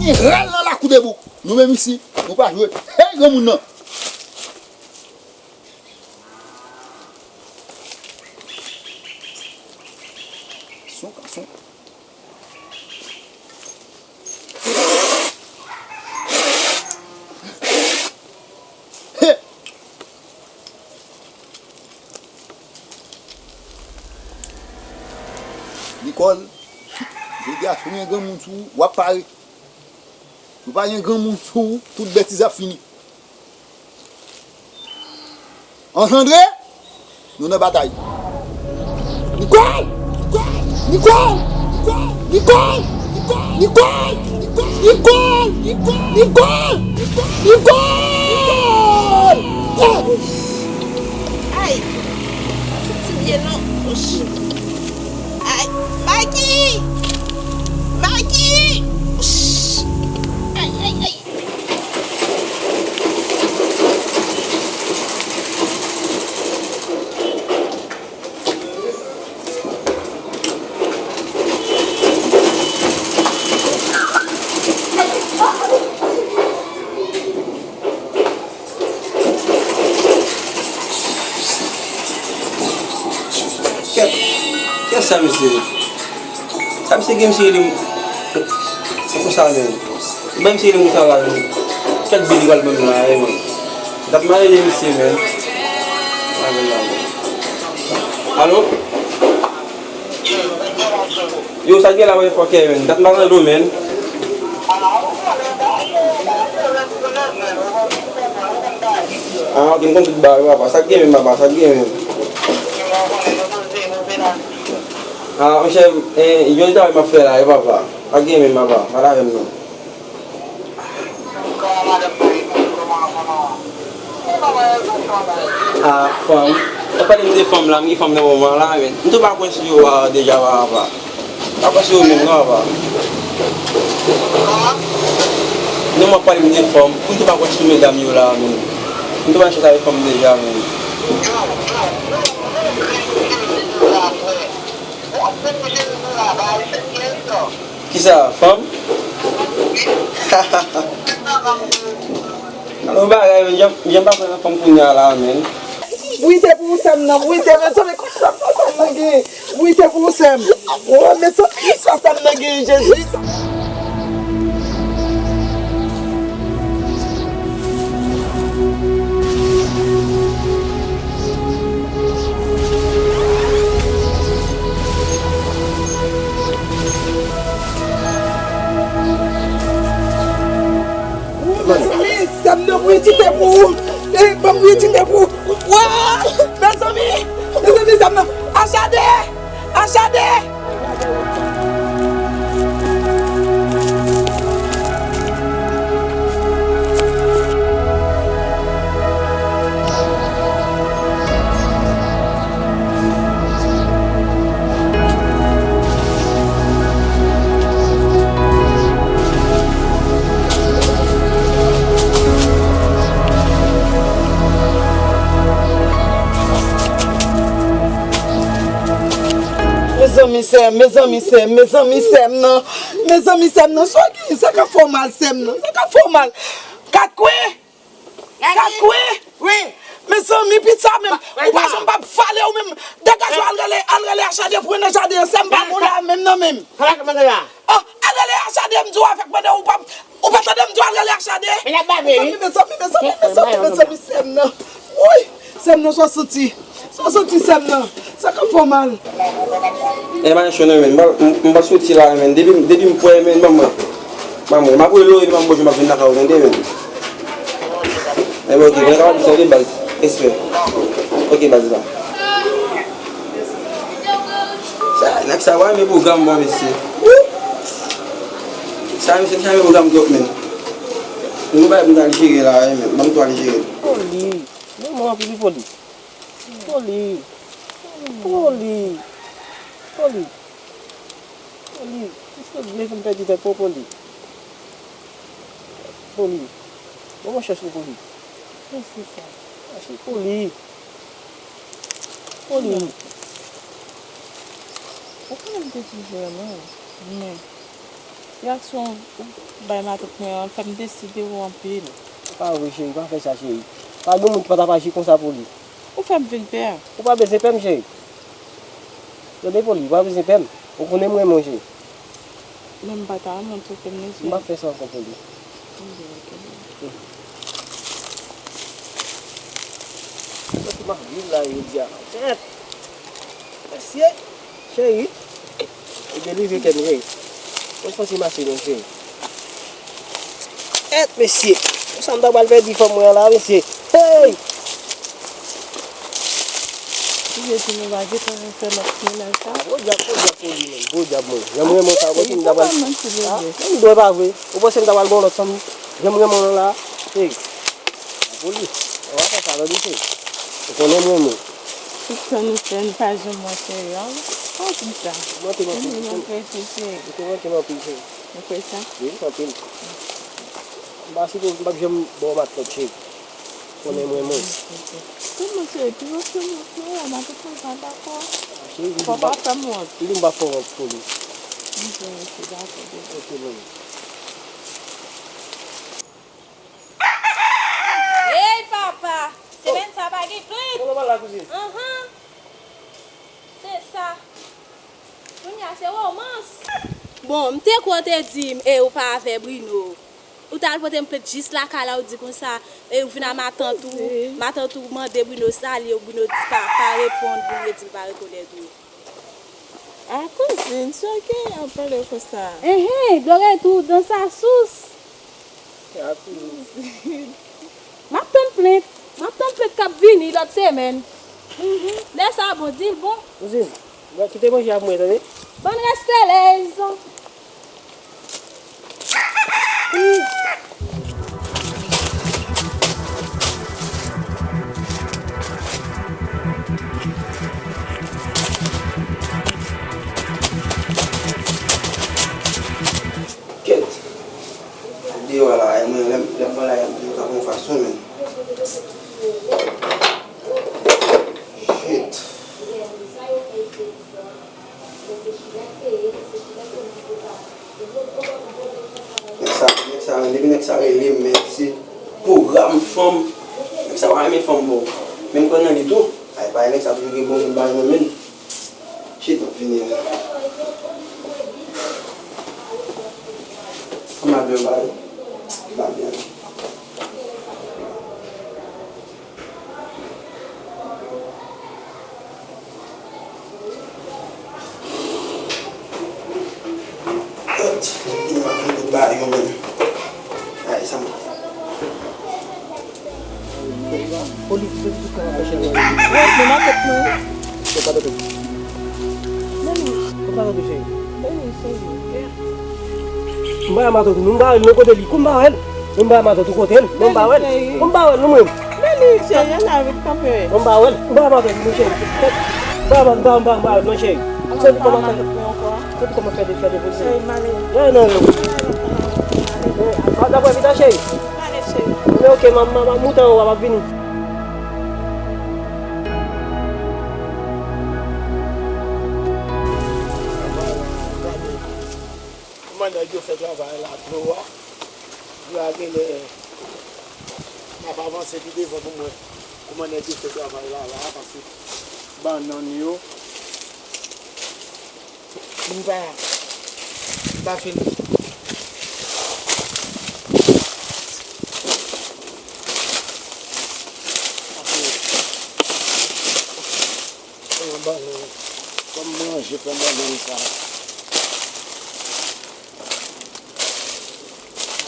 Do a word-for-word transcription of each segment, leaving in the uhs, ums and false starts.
Gen ral nan lakou de bouk. Nou menm isi, nou pa jwe. Hey, granmoun nan. Son, gason. Hey! Nicole, jodi a, si w gen granmoun sou ou, w ap pare. Si w pa gen granmoun sou ou, tout betiz ap fini. Anjandre, nou nan batay. Nicole! Nicole! Ay! Sa santi byen non. Ay! Maggie! Maggie! Ay, ay, ay! Kèt, kèt sa misye ye? Sa misye gen misye rele m konsa menm? Ou bay misye rele m konsa la menm? Kèt bil li pral ban m la, eh, menm? Dat m pa rele misye menm. Alo? Yo, sa k gen la, motherfucker, menm? Dat m pa tande w menm. Ah, ok, m konn tout bagay, papa. Sa k gen menm, papa? Sa k gen menm? Ah, monchè, eh, yon travay m ap fè la, wi, papa. Sa k gen menm, papa? Pale avè m non. Ah, fanm. W ap pale m de fanm la, m gen fanm nan moman la, men. M tou pa kwè sou yo, ah, deja, papa. Pa kwè sou yo menm non, papa. Non, w ap pale m de fanm. M tou pa kwè sou medam yo la, men. M tou pa chita avèk fanm deja, men. Kisa? Fanm? Nan yon bagay, men, jan, jan pa pran nan fanm kounye a la, men. Bwite pou ou, sè m nan, bwite, mezanmi, konsa, sa m nan gen. Bwite pou ou, sè m. Oh, mezanmi, sa, sa m nan gen, Jezi. Mezanmi, sè m nan, bwitite pou ou. Eh, ban m bwitite pou ou. Wa! Mezanmi, mezanmi, sè m nan. Achade! Achade! Mezanmi, sè m, mezanmi, sè m, mezanmi, sè m nan. Mezanmi, sè m nan, sa w gen, sa ka fè w mal, sè m nan, sa ka fè w mal. Kat kwen! Kat kwen! Wi! Mezanmi, pit sa menm, ou pa janm p ap fale ou menm. Degaje w, al rele, al rele Achade pou nan jaden an, sè m pa bon la menm nan menm. Sa la k mande la? Oh, al rele Achade, m di w avèk mande ou pa, ou pa tande m di w al rele Achade? Men y ap bave, wi. Mezanmi, mezanmi, mezanmi, mezanmi, sè m nan. Woy, sè m nan, sa w santi? Sa w santi, sè m nan? Sa k ap fè w mal? E pa cho non, men. M pa, m, m pa soti la, men. Depi, depi m kwè, men, ban mwen. Ban mwen. M ap rele w, epi m ap bonjou, m ap vin lakay ou, tande, men. Enben, ok, mwen kapab di sa, ok, baz. Respè. Ok, baz la. Sa, nèg sa, wa, men pwogram, bon, mesye. Sa, mesye, sa, men pwogram twòp, men. Nou bay pou n al jere la, men. Ban m tou al jere. Poli. Men mwen anpil poli. Poli. Poli. Poli. Poli. Piske byen fè m pèdi tèt mwen, Poli. Poli. Bon, mwen chèche Poli. Kiyès se sa? Chèche Poli. Poli. Ou konnen m te toujou renmen w. Men. Reyaksyon ou bay matant mwen an fè m deside w anpil. Se pa vre, cheri, pa fè sa, cheri. Pa gen moun ki pa t ap aji konsa pou li. Ou fè m vin pè. Ou pa bezwen pè m, cheri. Tande, Poli, ou pa bezwen pè m. Ou konnen m renmen w, cheri. Men m pa ta renmen w twonpe m, mesye. M p ap fè sa ankò, Poli. Bon, ok. Sòti m ap viv la jodi a. Kèt! Mesye! Cheri! E delivre kè m, cheri. Mwen santi mache non, cheri. Kèt, mesye! Konsa m ta pral pèdi fanm mwen an la, mesye. Hey! Ou vle di nou pa gentan fè lòt mennaj sa? Podyab, podyab, Poli, menm. Podyab, mwen. Jan m renmen w sa, ou panse m ta pral. Ah, m dwe pa vre. Ou panse m ta pral gen yon lòt fanm? Jan m renmen w la. Hey. Poli. Ou pa fè sa, tande, cheri. Ou konnen m renmen w. Tout sa nou fè, nou pa janm wè serye a. Pa di sa. Ou manke m anpil. Ou te manke m anpil, cheri. Ou kwè sa? Wi, anpil. M pa sipoze, m p ap janm ba w matant, cheri. Konnen mwen, mwen. Kòman se pi wòt ke mwen, frè, matant mwen pa dakò. Cheri, fò pa fè m wont. Li di m pa fè w wont, Poli. Ok, ok, dakò, bebe. Ok, mwen. Hey, papa! Semèn sa pa gen plen. Kòman w la, kouzin? Anhan. Se sa. Kounye a se womans. Bon, m te kwè w te di m, e ou pa avè Bruno. Ou t al pote m plent jis lakay la, ou di konsa, e ou vin a matant ou, matant ou mande Bruno sa li ye, Bruno di pa, pa reponn, Bruno di l pa rekonèt ou. A kouzin, sa w genyen ap pale konsa? Enhen, dlo retou dans sa source. A kouzin. M ap tann plent. M ap tann plent k ap vini lòt semèn. Mhm. Lè sa bon, di l bon. Kouzin, mwen kite manje a pou mwen, tande? Bann reselèz. Kèt. Deyò a la, e mwen, lè m, lè m pran la, m toujou ka pran yon fason, men. Shit. Nèg sa, nèg sa, depi nèg sa rele m, men se pwogram fanm. Nèg sa pa renmen fanm, bro. Men m kwè nan li tou. Ay, pa nèg sa toujou gen bon moun ba nan men l. Shit, m ap fini. Ann al byen, bye. Bye, bye. Fini m ap fini tout bagay yo menm. Ay, sa m. Poli, poli, tout kòman fè cheri. Wè, men makèt mwen. Yo pa tande. Mami. Yo pa tande cheri. Mami, cheri. M pa wè matant ou, non, m pa wè l, non, kote li? Kou m pa wè l. Non, m pa wè matant ou, kote l? Non, m pa wè l. Cheri. Kou m pa wè l, non, mwen. Mami, cheri, ann al vit kanpe. Non, m pa wè l. M pa wè matant ou, non, cheri. M pa wè, m pa, m pa, m pa wè l, non, cheri. Se pou kòman fè. Se pou kòman fè de, fè de pou cheri. Cheri, mami. Non, non, non. A, dapre pita, cheri. Mami, cheri. Men ok, m, m, m, m, mouton an, w ap vini. Kòman nèg yo fè travay la, dlo a? Dlo a genlè n ap avanse pi devan pou m wè kòman nèg yo fè travay la, la, paske bannann yo, m pa, m pa fin. Pran bannann. Kòm manje pran bannann sa.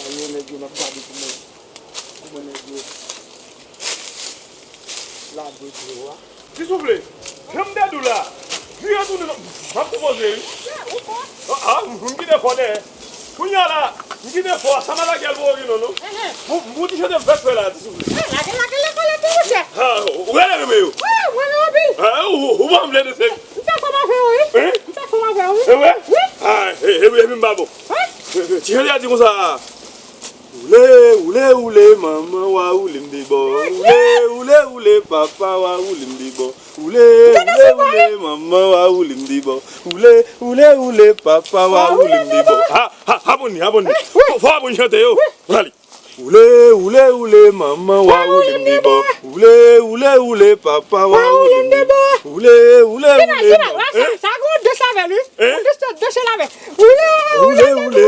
Ayo, nèg yo, n ap gade kòman, kòman nèg yo lage dlo a. Ti Soufle, jan m te di w la, vire tounen non, m ap tou poze wi. A, a, m kite fò dèyè. Kounye a la, m kite fò a, sa pa lage l pou okenn non, non. Enhen. Bon, m pou ti chante m fèk fè la, Ti Soufle. A, lage, lage, lage, lage, monchè. A, ou rele menm yo. Wi, m rele anpil. A, ou, ou pa vle de se. M fè kòm avè w, wi. Hein? M fè kòm avè w, wi. E vre? Wi. A, e, e, epi m pa bon. Wi. E, e, ti chante a di konsa. Woule, Woule, woule, manman, w a woule m de bò. Woule, woule, woule, papa, w a woule m de bò. Woule, woule, woule, manman, w a woule m de bò. Woule, woule, woule, papa, w a woule m de bò. Ha, ha, abòne, abòne. Fò, fò abòne chante yo. Prale. Woule, woule, woule, manman, w a woule m de bò. Woule, woule, woule, papa, w a woule m de bò. Woule, woule, woule, manman. Sa gon de lavè, wi. Gon de lavè. Woule, woule, woule,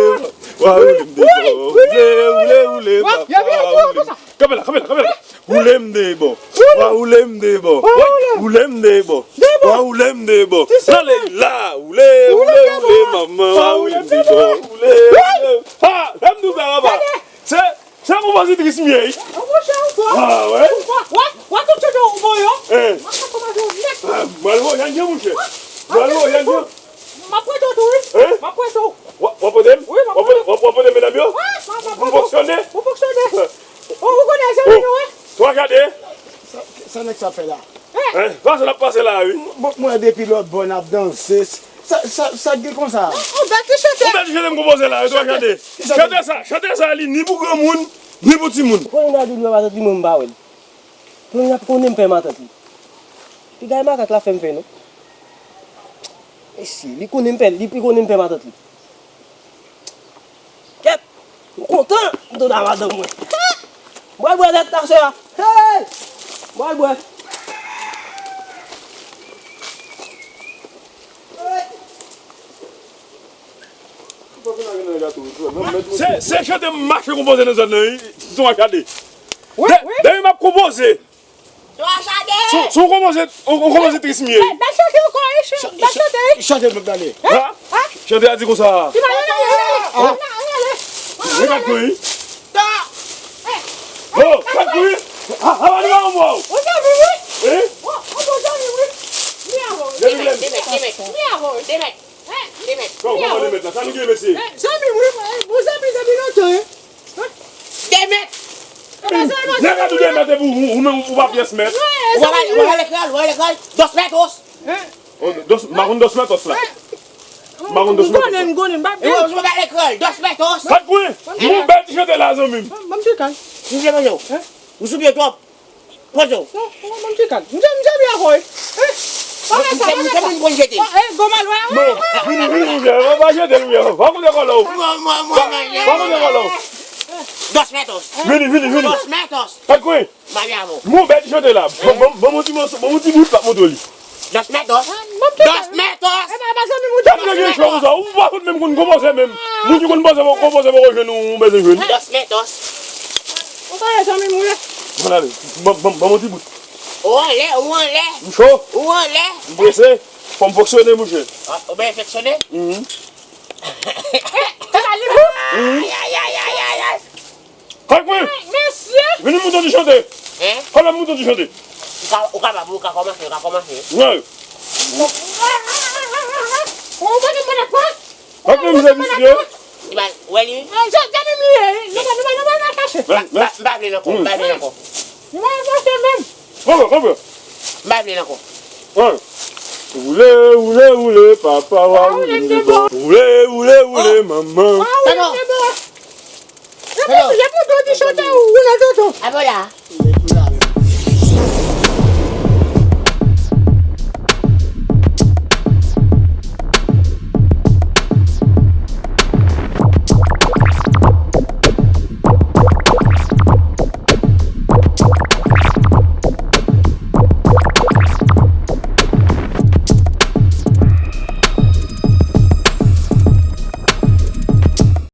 w a woule m de bò. Woule, woule, woule, papa, w a woule m de bò. Kanpe la, kanpe la, kanpe la. Woule m de bò. W a woule m de bò. Woule m de bò. W a woule m de bò. Rale la. Woule, woule, woule, manman, w a woule m de bò. Woule, woule. Ha! Lè m di w sa, papa. Se, se konpozitris m ye, wi. Monchè, ou fò. Ah, wè. Ou fò. Wè, wè tout chante ou bon yo. Eh. M ap kòmanse w nèt. Ah, m al voye w, monchè. M al voye w. M ap prete w tou, wi. Hein? M ap prete w. W ap, w ap prete m? Wi, m ap prete w. W ap, w ap prete medam yo? Wi, m ap, m ap prete w. Pou m fonksyone? Pou fonksyone. Ou, ou konnen zanmi nou, wi. Twa gade. Sa, sa nèg sa fè la? Hein? Pase l ap pase la, wi. Bon, mwen depi lòt bò n ap danse. Sa, sa, sa k gen konsa? Yon bèl ti chante. Yon bèl ti chante m konpoze la, wi, twa gade. Chante sa, chante sa, li ni pou granmoun, ni pou timoun. Konnen m ta di l wè matant li, mwen m pa wè l. Konnen l ap konnen m pè matant li. Piga e makak la fè m fè, non? Mesye, li konnen m pè, li, li konnen m pè matant li. Kèt! M kontan m tande madanm mwen. M pral bwè tèt ta sè a. Hey! M pral bwè. Se, se chante m mache konpoze nan zòn nan, wi. Twa gade. Wi, wi. Depi m ap konpoze. Twa gade. Si, si w konpoze, w, w konpoze tris m ye. Bèl chante ankò, wi, bèl chante, wi. Chante m ap gade. Ha? Chante a di konsa. Regat mwen, wi. Oh, kat wi. Ha, ha, ha, ha, ha. Ou zanmi, wi. Hein? Ou, ou bon zanmi, wi. Mi amor. Demet, demet, demet. Mi amor. Demet. Kòman, kòman demet la? Sa nou gen, mesye? Zanmi, wi, bon zanmi, zanmi lontan, hein. Demet. Nèg la tou demet epi ou, ou menm ou pa pyès mèt. Ou pa, ou pa lekòl, ou pa lekòl. Dos metros. Oh, dos, m pa konn dos metros la. M pa konn dos metros la. M konnen, m konnen, m pa... E ou pa lekòl, dos metros. Kat wi. Yon bèl ti chante la, zanmi m. Ban m ti kal. M vle manje w. Ou sou pye twòp. Poze w. Non, non, ban m ti kal. M te, m te byen avè w. Eh, pa fè sa, pa fè sa. Misye moun konn jete. Eh, gwo malwè. Non, vini, vini, monchè. Pa, pa jete l, monchè. Pa koute kòlè w. Mwen, mwen, mwen, mwen. Pa koute kòlè w. Dos metros. Vini, vini, vini. Dos metros. Kat wi. M pa byen avè w. Bon, bèl ti chante la. Bon, bon, bon, bon ti mòso, bon, bon ti bout, m ap montre w li. Dos metros. Dos metros. Gad nèg gen cho konsa. Ou pa fout menm konn konpoze menm. Moun ki konn poze, konpoze poko jwenn ou, ou bezwen jwenn. Dos metros. Ou pa wè zanmi m wi. Bon, ale. Ban, ban, ban m yon ti bout. Ou anlè, ou anlè. M cho. Ou anlè. M prese. Fò m fonksyone, monchè. Ah, ou byen fonksyone? Mhm. Ay, ay, ay, ay, ay, ay. Kalkwi! Mesye! Vini moute yon ti chante. Hein? Kalkwi, moute yon ti chante. Ou ka, ou kapab, ou ka kòmanse, ou ka kòmanse. Wi. Ou pa gen mwen akwa? Kalkwi, mizè visye. Ou wè li? Zanmi m li ye, nou pa, nou pa, nou pa chache. M pa, m pa vle l ankò, m pa vle l ankò. Nou pa chache menm. Konpè, konpè. M pa vle l ankò. Woule, woule, woule, papa, w a woule m de bò. Woule, woule, woule, manman. W a woule m de bò. Epi, epi, w di chante ou, ou nan tonton. Apa la?